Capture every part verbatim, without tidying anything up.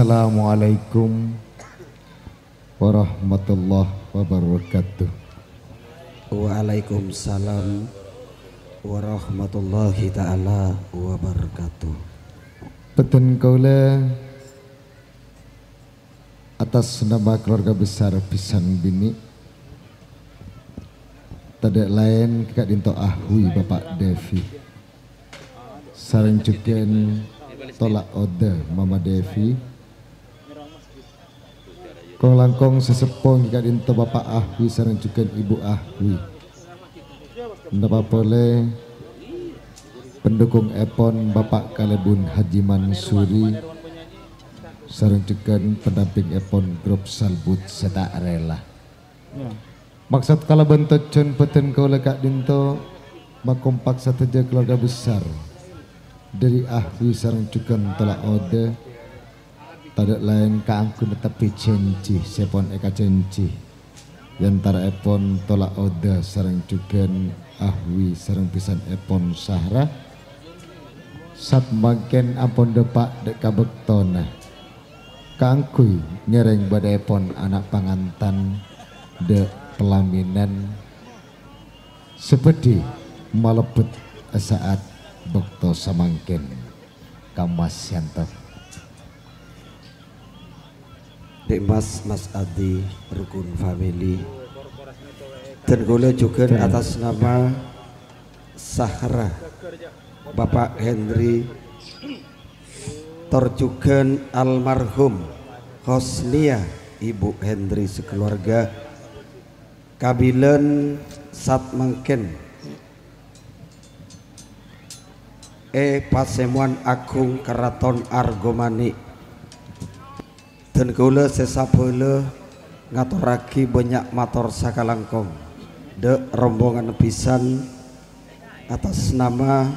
Assalamualaikum warahmatullahi wabarakatuh. Waalaikumsalam warahmatullahi ta'ala wabarakatuh. Bhâdhân kaulâ atas nama keluarga besar Pisang Bini, tadâ' laèn ka'dinto ahui Bapak Devi. Sareng jhughân tola' oda Mama Devi. Kong-langkong sè seppo èngghi ka'dinto Bapak Ahwi sareng jhughân Ibu Ahwi. Napa polè pendukungèpon Bapak Kalèbun Haji Mansuri sareng jhughân pendampingèpon grup Salbut Sè Ta' Rèla. Maksod kalabân tojjhân bhâdhân kaulâ ka'dinto makompak sadhâjâ keluarga besar dhâri Ahwi sareng jhughân tola' oda, tadâ' laèn kaangghuy nettebbi jhânjhi sè pon èkajhânjhi è antara'èpon tola' oda sareng jhughân Ahwi sareng bhisanèpon Sahra. Satmangkèn ampon dâpa' dhâ' ka bâktona kaangghuy ngèrèng bâdâèpon ana' pangantan dhâ' palaminan sè bhâdhi malebbhât è sa'at bâkto samangkèn. Ka Mas Yanto. Dhâ' Mas, Mas Adi, rukun family. Dân kaulâ jhughân atas nama Sahra, Bapak Henry, tor jhughân almarhum Hosnia, Ibu Henry sakeluarga. Kabilan satmangkèn è Pasemowan Agung Karaton Argomani. Dân kaulâ sè sabâlâ ngatorraghi bânnya' mator sakalangkong dhâ' rombongan bhisan atas nama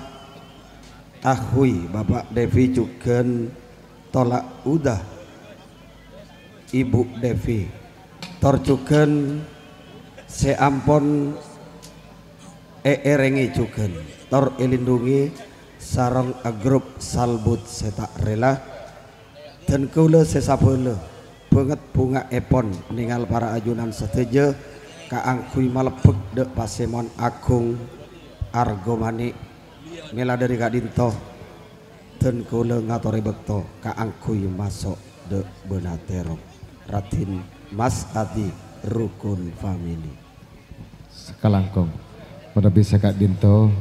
Ahwi Bapak Devi jhughân tola' oda Ibu Devi, tor jhughân sè ampon èèrèngè jhughân, tor èlindhungè sareng grup Salbut Sè Ta' Rèla. Dân kaulâ sè sabâlâ bângèt bhunga'èpon nèngal para ajunan sadhâjâ kaangghuy malebbhâk dhâ' Pasemowan Agung Argomani. Mèla dhâri ka'dinto, dân kaulâ ngatorè bâkto kaangghuy maso' dhâ' bâna terrong. Radhin Mas Adi, rukun family. Sakalangkong, manabi saka'dinto,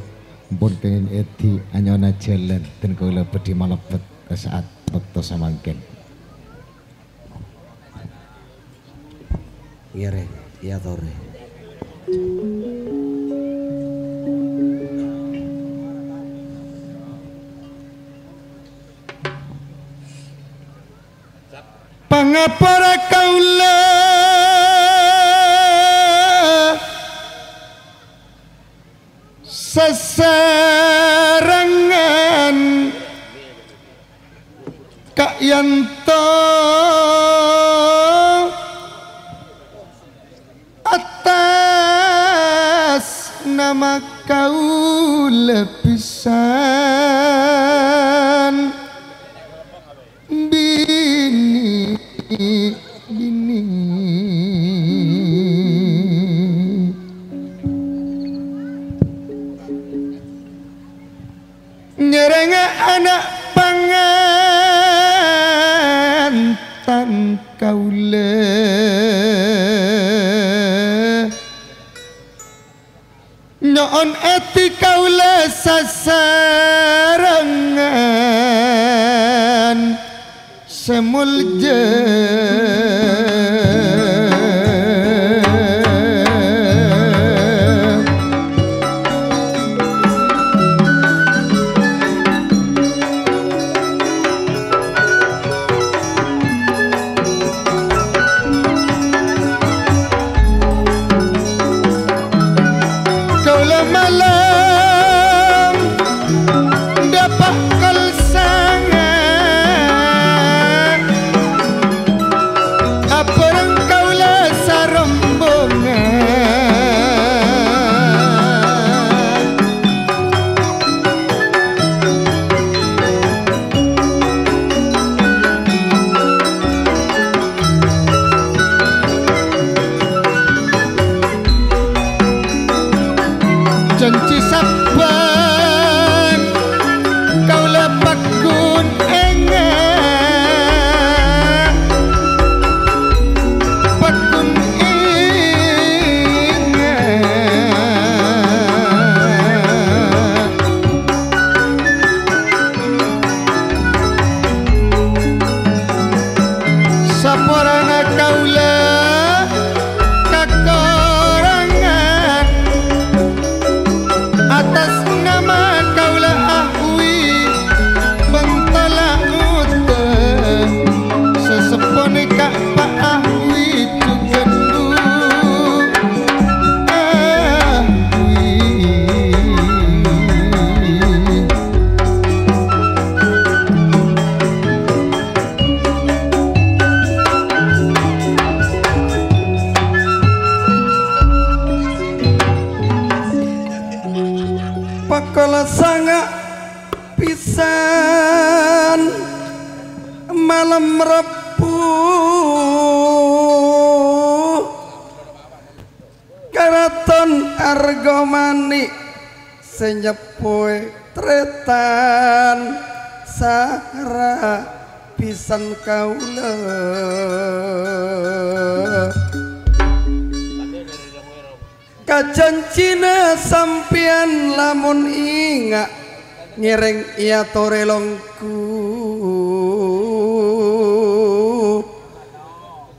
ampon kèngèng èdhi anyo'ona jhâlân, dân kaulâ bhâdhi malebbhât ka sa'at bâkto samangkèn. Ngèrèng, èyatorè. Pangapora kaulâ sasarengngan ka'yanto atas nama kaulâ bhisan. Bini, bini. Nyèrèngè ana' pangantan kaulâ. Nyo'on èdhi kaulâ sasarengngan sè molja. Kaulâ malem dâpa' kol sanga. Sanga' pèsan malem Rebbhu, Karaton Argomani sè nyeppowè trètan sara pèsan kaulâ. Kajanjina sampèyan lamon ènga' ngèrèng èyatorè longghu.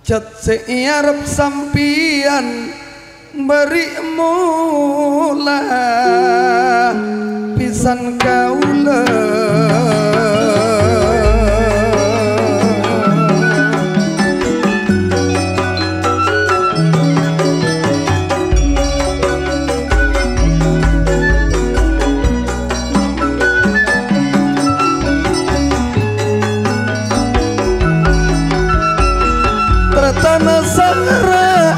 Jhât sè èarep sampèyan bâri' mola pèsan kaulâ. Trètan Sahra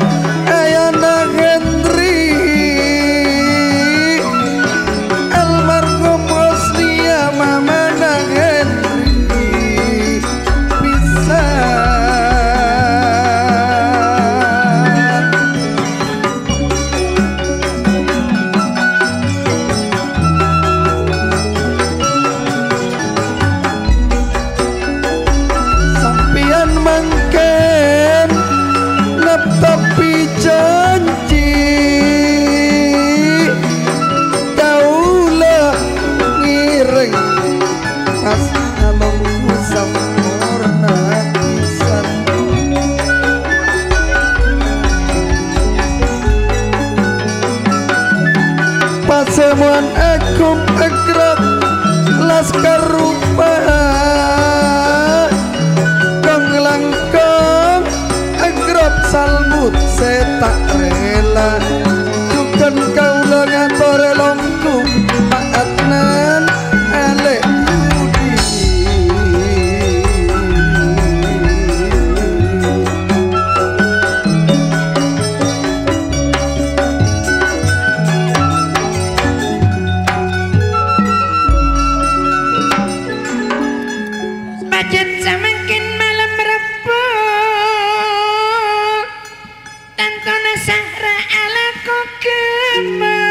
ayana Henry, almarhum Husnia mamana Henry pèsan. Sampèyan mangkèn neptepè janji, kaulâ ngèrèng Mas Along sampurna pèsan. Pasamowan agung agrok laskar rupa, kong-langkong agrok salbut sè ta' rèla. Jhughân kaulâ ngatorè long Adnan Alè Budi. Pajhât samangkèn malem Rebbhu. Tantona Sahra alako ghâbây.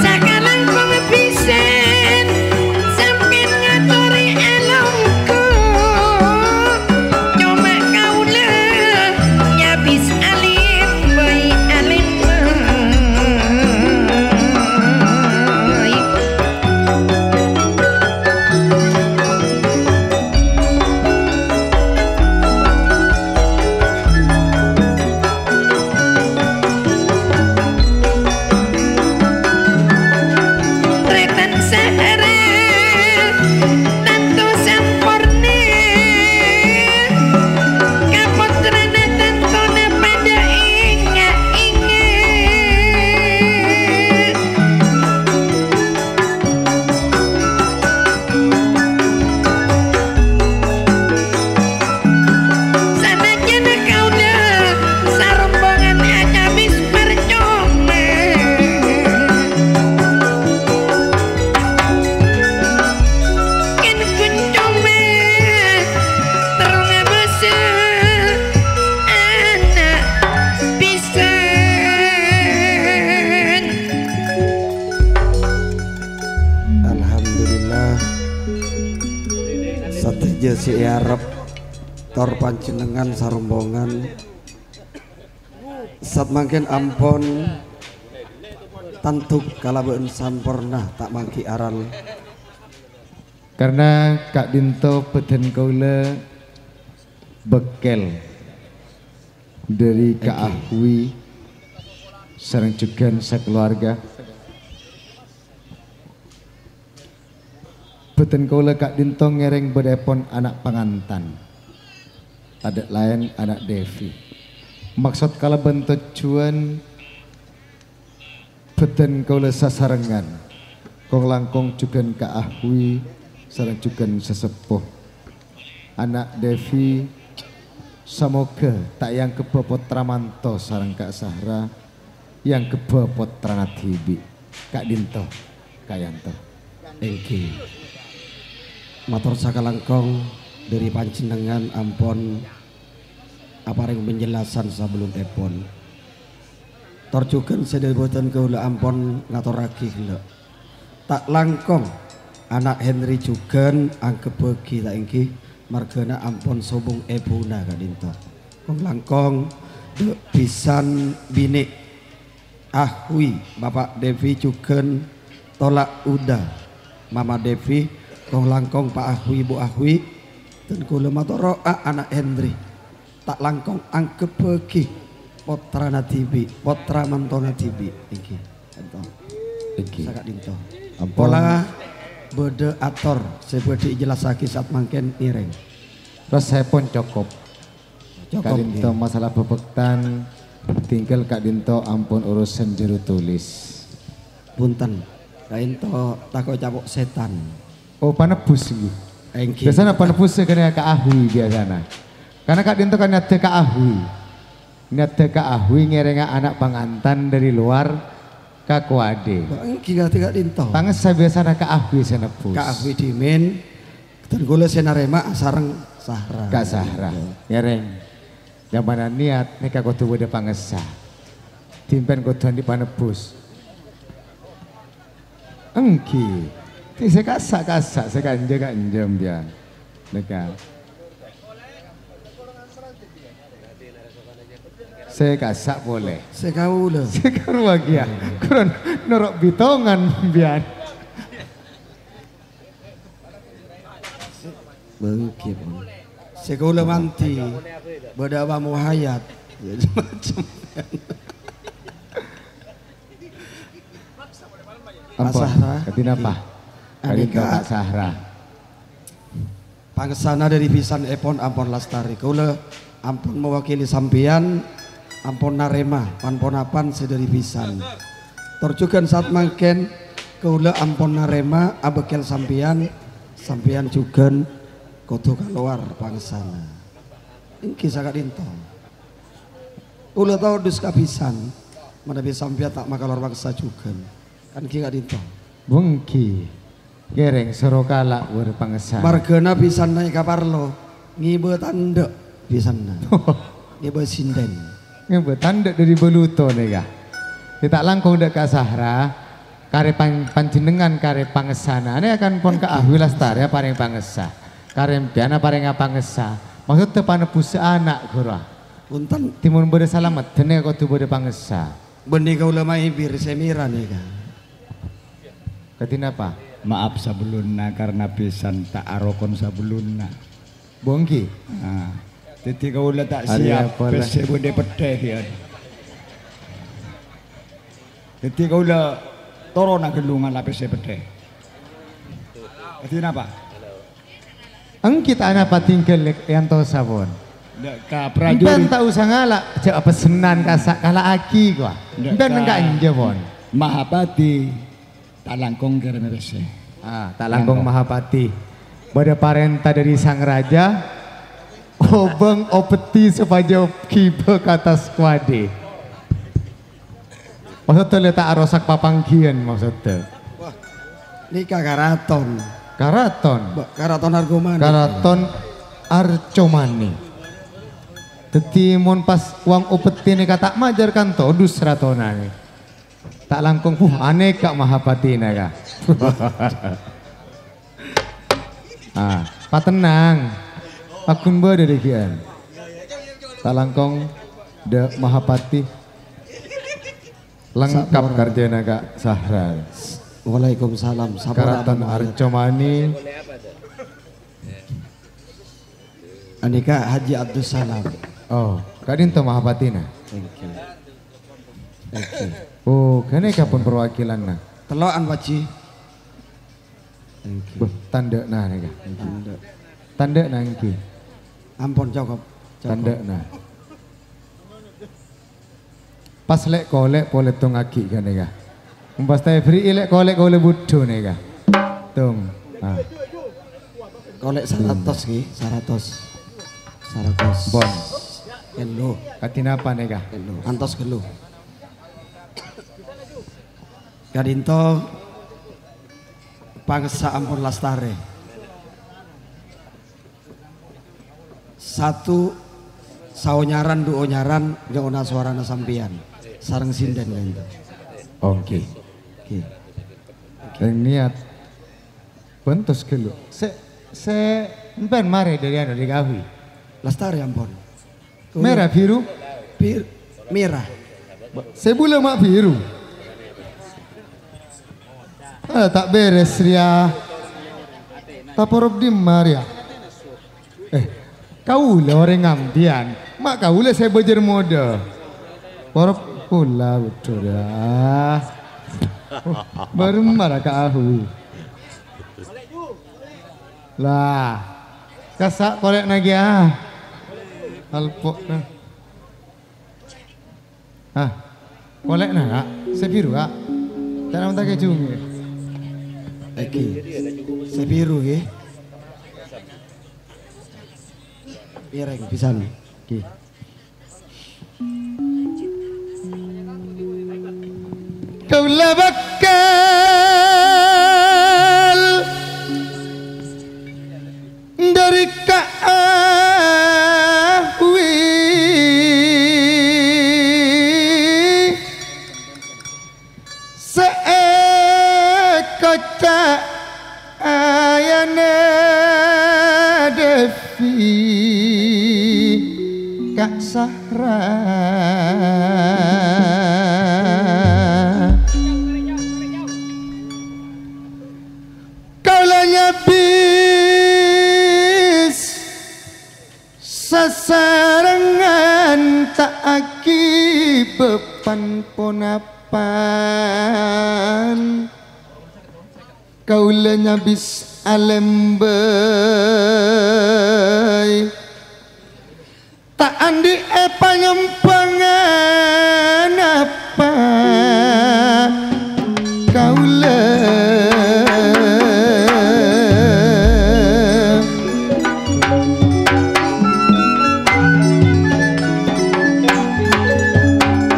Sakalangkong bhisan sampèyan ngatorè alongghu, coma kaulâ nyabis alèmbây-alèmbây. Rètan Sahara, tanto samporna. Ka pottrana tantona padâ ènga'-ènga'. Sanajjhân kaulâ sarombongan acabis parcoma, kèng ghun coma terro ngabâsa ana' bhisan. Alhamdulillah, sadhâjâ sè èarep tor panjhennengngan sarombongan samangkèn ampon tandhuk kalabân samporna, ta' mangghi aral. Karna ka'dinto bhâdhân kaulâ bâkkèl dhâri Ka'ahwi sareng jhughân sakaluarga. Bhâdhân kaulâ ka'dinto ngèrèng bâdâèpon ana' pangantan, tadâ' laèn ana' Devi. Maksod kalabân tojjhuwân Bhâdhân kaulâ sasarengngan, kong-langkong jhughân Ka' Ahwi sareng jhughân saseppo. Ana' Devi, samoghâ ta' èangghebbhâ pottra manto sareng Ka' Sahra, èangghebbhâ pottrana dhibi', ka'dhinto, Ka' Yanto. Èngghi. Mator sakalangkong dhâri panjhennengngan ampon aparèng penjelasan sabellunèpon. Tor jhughân sè dhâri bhâdhân kaulâ ampon ngatorraghi ghellâ'. Ta' langkong ana' Henry jhughân angghebbhâghi ta' èngghi marghâna ampon sobung èbhuna ka'dhinto. Kong-langkong dhâ' bhisan binè'. Ahwi, Bapa' Devi jhughân tola' uda. Mama Devi, kong-langkong Pa' Ahwi, Bu' Ahwi, dân kaulâ mator rowa ana' Henry. Ta' langkong angghebbhâghi pottrana dhibi', pottra mantona dhibi'. Èngghi. Èngghi. Saka'dhinto. Ampon. Pola bâdâ ator sè bhâdhi èjellassaghi sa'at mangkèn ngèrèng. Rassèpon cokop. Cokop, ka'dhinto ngghi. Masalah bhâbhâktan, tinggal ka'dhinto ampon urusan juru tulis. Bhunten, ka'dhinto tako' capo' sètan. Oh, panebbhus, ngghi. Èngghi. Biasana panebbhus sè kènè Ka' Ahwi biasana. Karena ka'dhinto kan nyaddhâ Ka' Ahwi. Nyaddhâ Ka' Ahwi ngèrènga ana' pangantan dhâri lowar ka Kowadè. Bâ, èngghi kadhi ka'dhinto. Pangassa biasana Ka' Ahwi sè nebbhus. Ka' Ahwi dhimèn, dân kaulâ sè narèma sareng Sahra. Ka' Sahra. Ngèrèng. Nyamana niat nèka kodhu bâdâ pangassa. Dhimpèn kodhu andi' panebbhus. Èngghi. Ti sè kassa'-kassa', sè kanja-kanja, sampèyan. Nèka. Sè kassa' polè. Sè kaulâ. Sè karowa kèya. Kurang noro' bitongan, sampèyan. Bângkè, pon. Sè kaulâ mandhi, bâdâ Abu Muhayyad. Ya, macem-macem. Ampon, Sahra. Kadhi napa? Ngghi. Kadhi Anèka. Ka' Sahra. Pangessana dhâri bhisanèpon ampon lastarè. Kaulâ ampon mawakili sampèyan, ampon narèma pan-ponapan sè dhâri bhisan. Tor jhughân sa'at mangkèn, kaulâ ampon narèma abâkkèl sampèyan, sampèyan jhughân kodhu kalowar pangessana. Èngghi saka'dhinto. Kaulâ todus ka bhisan, manabi sampèyan ta' makalowar pangessa jhughân. Kan ghi' ka'dhinto. Bângkè. Ngèrèng soro kala' bârâ pangessa. Marghâna bhisanna èkaparlo, ngibâ tandhâ' bhisanna. Ngibâ sinden. Ngibâ tandhâ' dhâri Baluto nèka. Ghi' ta' langkong dâ' ka Sahra, karè pan-, panjhennengngan karè pangessana. Nèka kan pon Ka' Ahwi lastarè aparèng pangessa. Karè empèyan aparèngnga pangessa. Maksoddhâ panebbhussa ana', ghuru. Bhunten. Dhimèn bâdâ salameddhân nèka kodhu bâdâ pangessa. Bânnè kaulâ maèbir sè mèra nèka. Kadhi napa? Maaf sabellunna karna bhisan ta' arokon sabellunna. Bângkè. Ah, dhâddhi kaulâ ta' siyap pèssè bâdâ pettè, kèya. Dhâddhi kaulâ torona ghâllu ngala' pèssè pettè. Kadhi napa? Èngghi ta' napa tinggal èantosa, pon. Dâ' ka prajurit. Empèyan ta' osa ngala', jhâ' pessennan kassa' kala'aghi, kowa. Dâ' empèyan ka èngka' enjâ, pon. Mahapati, ta' langkong kèrèmè pèssè. Ah, ta' langkong Mahapati. Bâdâ parènta dhâri Sang Raja, obâng opeddhi sopajâ ghibâ ka attas Kowadè. Maksoddhâ lè ta' arosak papangghiyân maksoddhâ. Wah, nèka karaton. Karaton. Ba-, karaton Argomani. Karaton Arcomani. Dhâddhi mon pas wong opeddhi nèka ta' majâr kan todus ratona nè. Ta' langkong, buh, anèka Mahapatina ka. Ah, patennang. Paggun bâdâ dhâggi'ân. Ta' langkong dâ' Mahapati. Lengkap karjana, Ka' Sahra. Waalaikumsalam. Sampura, Karaton Pak Arcomani. Anèka Haji Abdussalam. Oh, ka'dinto Mahapatina. Thank you. Thank you. Oh, ghânèka pon perwakilanna. Tello'an, Pak Ji. Thank you. Bâh, tandhâ'na nèka. Tandhâ'. Tandhâ'na èngghi. Ampon, cokop. Cokop. Tandhâ'na. Pas lè'-kolè' polè tongaghi ghânèka. Pas ta' èberri'i lè', kolè' kaulâ budhu nèka. Tung. Ah. Kolè' saratos, ghi, saratos. Saratos. Pon. Ghâllu. Kadhi napa nèka? Ghâllu. Antos ghâllu. Ka'dinto pangassa ampon lastarè. Satu saonyaran, du onyaran, nyo'ona sowarana sampèyan sareng sindhân ka'dinto. Oke. Oke. Yang niat. Bentos ghâllu. Sè, sè, empèyan marè dâri anu, dâri kawi. Lastarè ampon. Mèra, biru? Bir-, mèra. Sè bulâ ma' biru. Ah, ta' bèrès rèya. Taporop dimma rèya? Eh, kaulâ orèng ambiyân. Ma' kaulâ sè bâjâr modâ. Porop kaulâ, betul ya. Oh, bârâmma ra ka ahu. Lah, kassa' kolè'na kèya. Alpo'na. Ah, kolè'na, Ka'. Sè biru, Ka'. Tanam ta' kejung, ya. Èngghi. Sè biru, ngghi. Pirèng pisan. Ngghi. Kaulâ bâkal dâri kawi sè èkoca' ayana Devi ka' Sahra. Kaulâ nyabis sasarengan ta' aghibâ pan-ponapan. Kaulâ nyabis alèmbâi. Ta' andi' èpanyembangan apa kaulâ.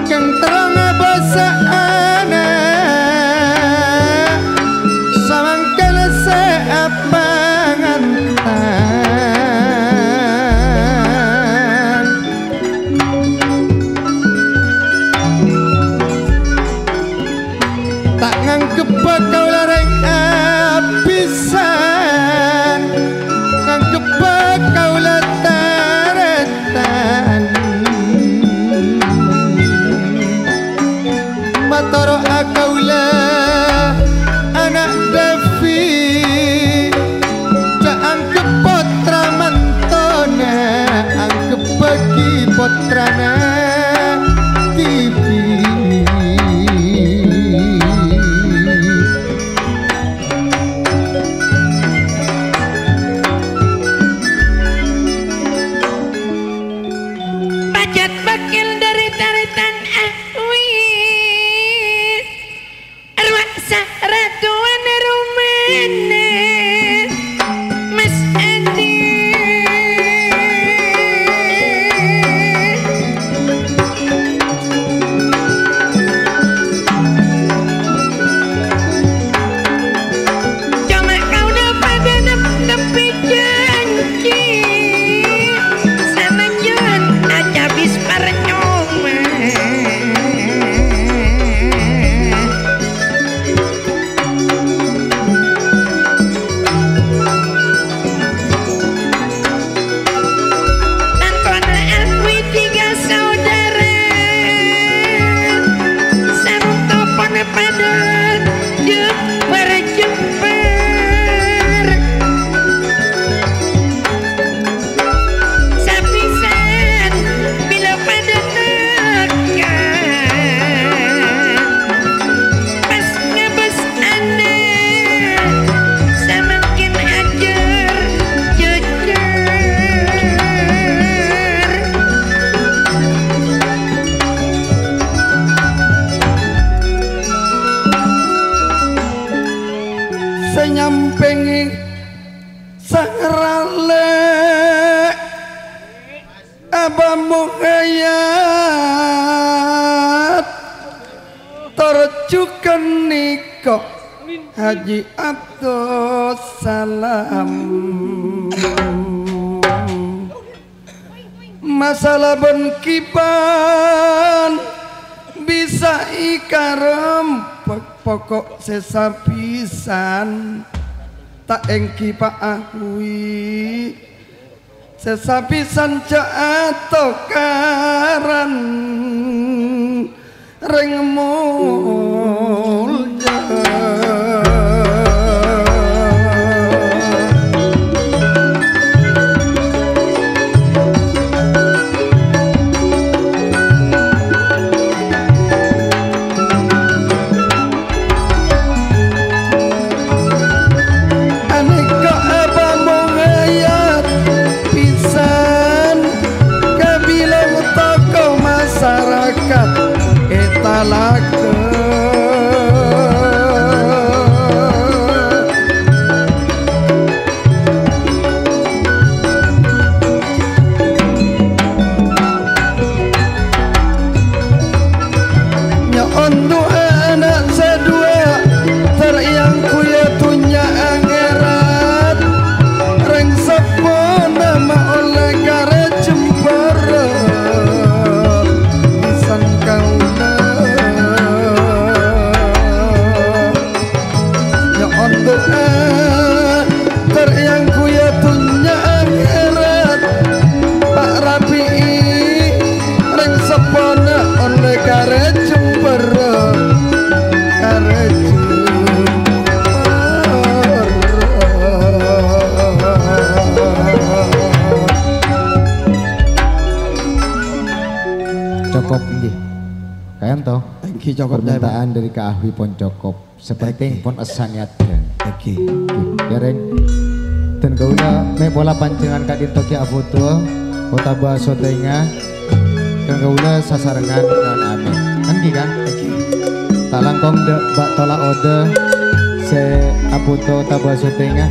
Kèng terrong bâsa'ana samangkèn sè apangantan. Lè' Abah Muhayat, tor jhughân nèko Haji Abdussalam. Masalah bân kiban bisa èkarembhâk, pokok sè sabisân ta' èngghi paahuwi. Sè sabisân jhâ' atokaran rèng molja. Anèka Abah Muhayat bhâsan kabilang tokoh masarakat è talaga. Nyo'on du'a ana' sè duwâ', tor èangghuya dhunnya akhèrat. Rèng seppona ma' ollè karè jembhârâ bhâsan kaulâ. Nyo'on du'a, tor èangghuya dhunnya akhèrat. Pa' rabi'i, rèng seppona ollè karè jembhârâ, karè jembhârâ. Cokop, èngghi. Kaènto. Èngghi, cokop, permintaan dari Kak Ahwi pon cokop. Sè pentèng pon èsanèyat, Dèn. Èngghi. Èngghi. Yâ, Rèng. Dân kaulâ mè' pola panjhennengngan ka'dinto ghi' afoto, otabâ syutingnga. Dân kaulâ sasarengngan ngan amèn. Èngghi, kan? Èngghi. Ta' langkong dâ' Bâ' Tola Oda sè afoto otabâ syutingnga.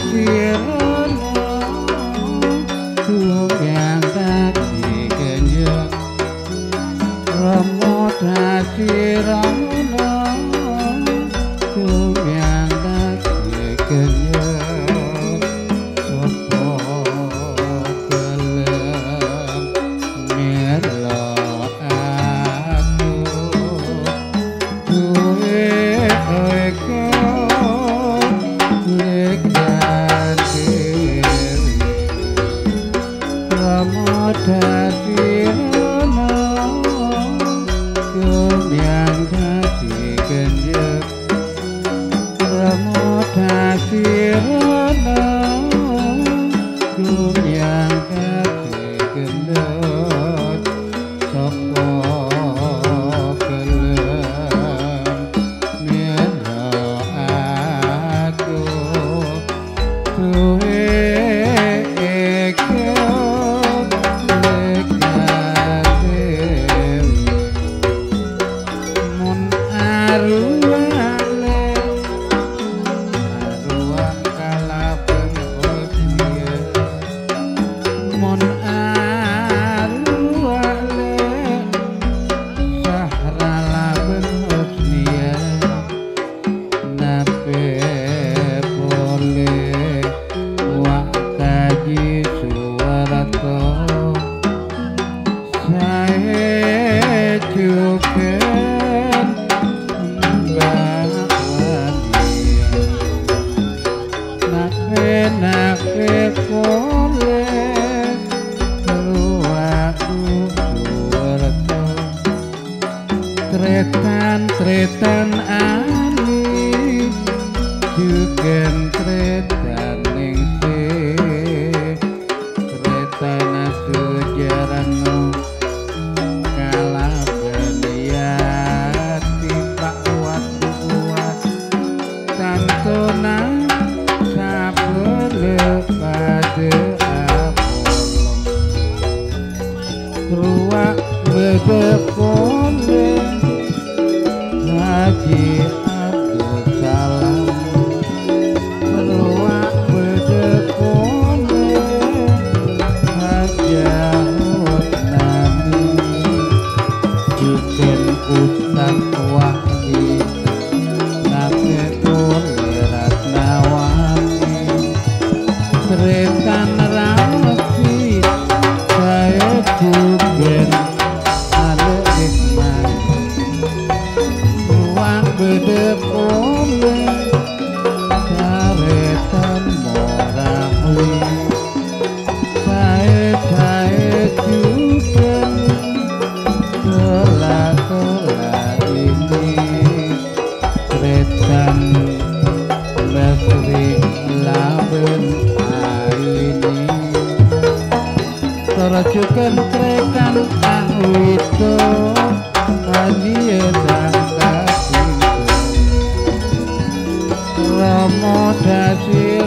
Sirana, Jumang Dadi Genjot. Rama Dasirana, Jumang Dadi Genjot. Sapa gelem mèlo aku? Duwe eko legan dewi. Pramodha sirana, Jumang Dadi Genjot. Pramodha sirana, Jumang Dadi Genjot. Sapa gelem mèlo aku? Duwe eko legan dewi. Mon arowa le, arowa kalabân Husniya. Mon arowa le, sah kalabân Husniya. Napè polè Wa' Kaji Suwarto? Saè jhughân Mbah Aniya. Napè-napè polè Wa' Suwarto? Trètan-trètan Ali, jhughân trètan Nèngsi, trètan Sujarno, kalabân Yati Pa' Wat-Buwat, tantona sabâlâ padâ apolong. Rowa bâdâ polè Haji Abdul Salam. Rowa bâdâ polè Hajah Husnani. Jhughân Ustad Wahdi. Napè polè Ratnawati, trètan Ramsi, saè jhughân Alè Ismail. Rowa bâdâ polè tarètan Morawi. Saè-saè jhughân tola-tola ini, trètan Basri labân Aini. Tor jhughân trètan Awito, Aniya Sangkasinggo. Rama Dasi